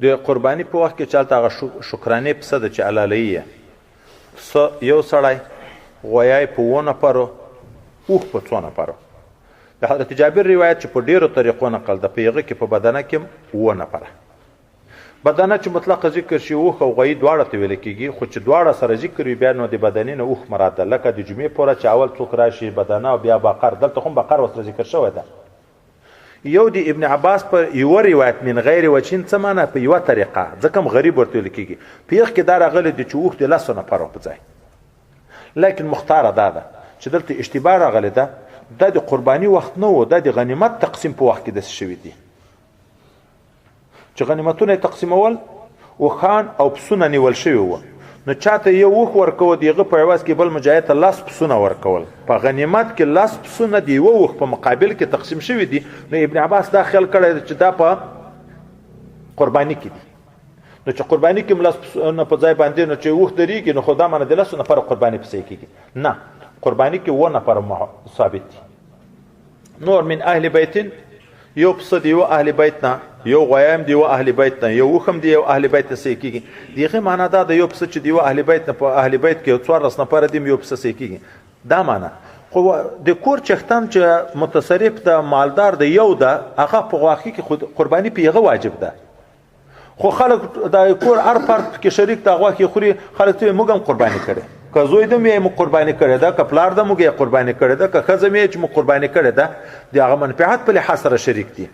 د قرباني په وخت کې چې هلته هغه شکرانې پسه ده چې حلالوي یې، پسه یو سړی، غویی په اوو نفرو، اوښ په څو نفرو. د حضرت جابر روایت چې په ډېرو طریقو نقل ده، په هغه کې په بدنه کې هم اووه نفره. بدنه چې مطلقه ذکر شي اوښ او غویی دواړه ته ویل کېږي، خو چې دواړه سره ذکر وي بیا نو د بدنې نه اوښ مراد ده. لکه د جمعې په ورځ چې اول څوک راشي بدنه او بیا بقر، دلته هم بقر ورسره ذکر شوی ده. یو د ابن عباس په یوه روایت من غیر وجهین څه معنا په یوه طریقه، ځکه هم غریب ورته ویل کېږي. په یخ کې دا راغلی دی چې اوښ د لسو نفرو په ځای، لیکن مختاره دا ده چې دلته اشتباه راغلې ده. دا د قرباني وخت نه و، دا د غنیمت تقسیم په وخت کې داسې شوي دي چې غنیمتونه یې تقسیمول، اوښان او پسونه نیول شوي وو. نو چاته یو اوښ ورکوه، د هغه په عوض کې بل مجاهد ته لس پسونه ورکول. په غنیمت کې لس پسونه د یوه اوښ په مقابل کې تقسیم شوي دي. نو ابن عباس دا خیال کړی چې دا په قرباني کې دي. نو چې قرباني کې هم لس پسونه په ځای باندې، نو چې اوښ درېږي نو خو دا معنی د لسو نفرو قرباني پسې کېږي نه، قرباني کې اووه نفر ثابت دي. نور من اهل بیت، یو پسه د یو اهل بیت نه، یو غویی هم د یو اهل بیت نه، یو اوښ هم د یو اهل بیت نه صحیح کېږي. د هغې معنا دا ده یو پسه چې د یو اهل بیت نه په اهل بیت کې یو 14 نفره دي، یو پسه صحیح کېږي. دا معنا خو د کور چښتن چې متصرف ده، مالدار ده، یو ده، هغه په غوښې کې خود قرباني په هغه واجب ده. خو خلک د کور هر فرد کې شریک ده، غوښې خوري، خلک ته موږ هم قرباني کړې، که زوی ده مې موږ قرباني کړې ده، که پلار ده موږ یې قرباني کړې ده، که ښځه مې چې موږ قرباني کړې ده، د هغه منفعت په لحاظ سره شریک دي.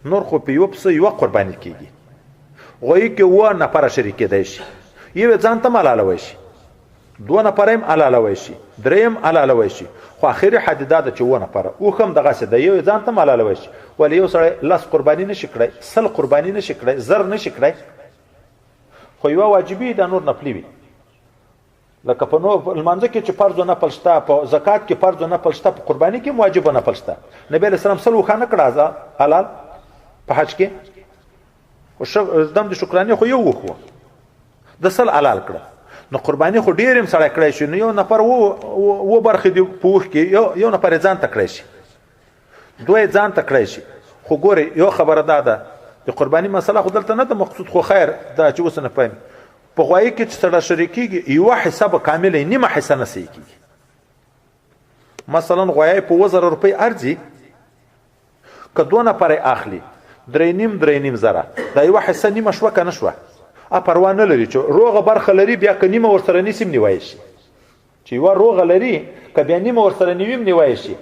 نور خو په یوه پسه یوه قرباني کېږي. غویی کې اووه نفره شریک کېدای شي، یو یې ځان ته هم حلالوی شي، دوه نفره هم حلالوی شي، درې هم حلالوی شي، خو اخري حد دا ده چې اووه نفره. اوښ هم دغسې ده، یو یې ځان ته هم حلالوی شي. ولې یو سړی لس قرباني نه شي کړی، 100 قرباني نه شي کړی، 1000 نه شي کړی، خو یوه واجبي ده، نور نفلي وي. لکه په نور لمانځه کې چې فرض او نفل شته، په زکات کې فرض او نفل شته، په قرباني کې هم واجب او نفل شته. نبی علیه السلام 100 اوښان نه کړه حلال په حج کې، خو دم د شکرانې خو یو اوښ و، د 100 حلال کړه. نو قرباني خو ډېر هم سړی کړی شي. نو یو نفر و برخې دي په اوښ کې، یو نفر یې ځان ته کړی شي، دوه یې ځان ته کړی شي. خو ګورئ یو خبره دا ده، د قرباني مسله خو دلته نه ده مقصود، خو خیر دا چې اوس نه پوهېږم. په غوایي کې چې سړی شریکېږي یوه حصه به کامله نیمه حصه نه صحیح کېږي. مثلا غوایي په 7000 روپۍ ارزي، که دوه نفره یې اخلي 3.5 زره، دا یوه حصه نیمه شوه که نه شوه؟ پروا نه لري چې روغه برخه لري، بیا که نیمه ورسره نیسي هم نیوی شي. چې یوه روغه لري که بیا نیمه ورسره نیوي هم نیوی شي،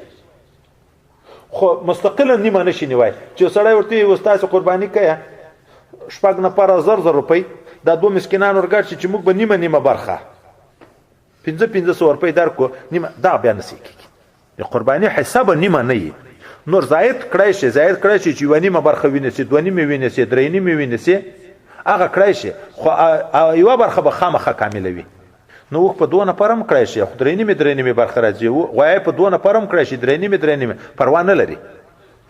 خو مستقلا نیمه نشي نیوی. چې سړی ورته وایي اوس تاسې قرباني کوئ شپږ نفره 1000 روپۍ، دا دوه مسکینان ورګډ شي چې موږ به نیمه نیمه برخه 500 روپۍ درکړو، نیمه دا بیا نه صحیح کېږي. د قرباني حصه به نیمه نه وي، نور زاید کړی شي، زاید کړی شي چې یوه نیمه برخه وینیسي، دوه نیمې وینیسي، درې نیمې وینیسي، هغه کړی شي، خو یوه برخه به خامخا کامله وي. نو اوښ په دوه نفره هم کړی شي، خو درې نیمې درې نیمې برخه راځي. غویی په دوه نفره هم کړی شي، درې نیمې درې نیمې، پروا نه لري،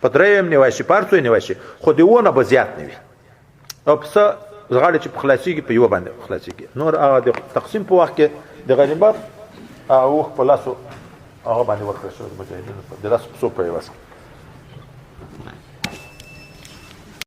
په درې هم نیوی شي، په هر څو یې نیوی شي، خو د اوو نه به زیات نه وي. او پسه غاړې چې په خلاصېږي په یوه باندې خلاصېږي. نور هغه د تقسیم په وخت کې د غنیمت هغه اوښ په لاسو هغه باندې ورکړل شو د مجاهدینو د لاسو پسو په عوض کې.